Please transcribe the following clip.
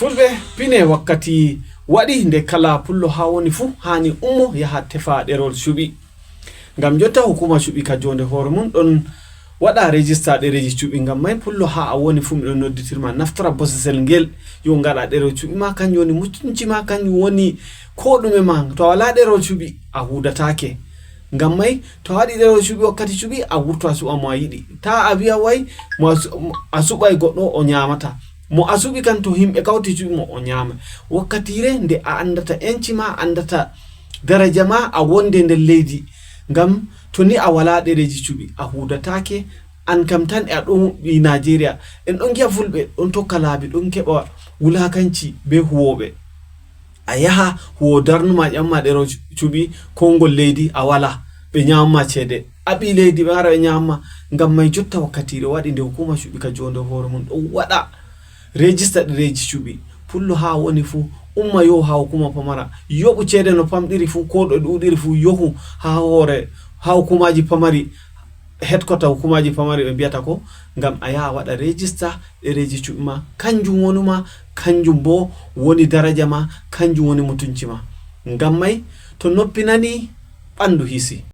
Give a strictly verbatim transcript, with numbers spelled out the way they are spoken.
Fulɓe, pine wakkati waɗi nde kala pullo haa woni fuu haani ummo yaha tefa ɗerol cuɓi. Ngam jotta hukuma cuɓi ka joonde hoore mum ɗon waɗa rejista ɗereeji cuɓi. Ngam may pullo haa a woni fuu miɗon nodditir ma naftara bosesel ngel yo ngaɗa ɗerol cuɓi ma, kanjum woni mutunci ma, kanjum woni koo ɗume ma. To a walaa ɗerol cuɓi a huudataake. Ngam may to a waɗi ɗerol cuɓi wakkati cuɓi a wurto a suɓa mo a yiɗi. Taa a wi'a way mo a su- mo a suɓay goɗɗo o nyaamata. Mo a suɓi kan to himɓe kawti cuɓi mo o nyaama. Wakkatiire nde a anndata enci ma, a anndata daraja ma, a wonde nder leydi. Ngam to ni a walaa ɗereeji cuɓi a huudataake. An kam tan e a ɗon ɓii Naajeeriya. En ɗon ngi'a fulɓe ɗon tokka laabi ɗon keɓa wulaakanci bee huwooɓe. A yaha huwo darnuma ƴamma ɗerol cuɓi konngol leydi a walaa, ɓe nyaamma ceede. A ɓii leydi ɓe ara ɓe nyaamma. Ngam may jotta wakkatiire waɗi nde hukuma cuɓi ka joonde hoore mum ɗon waɗa rejista ɗereeji cuɓi. Pullo haa woni fuu umma yohu haa hukuma pamara, yoɓu ceede no pamɗiri fuu koo ɗo ɗuuɗiri fuu yohu haa hoore haa hukumaaji pamari, hetkota hukumaaji pamari ɓe mbiyata ko. Ngam a yaha waɗa rejista ɗereeji cuɓi ma, kanjum wonuma, kanjum boo woni daraja ma, kanjum woni mutunci ma. Ngam may to noppi nani ɓanndu hisi.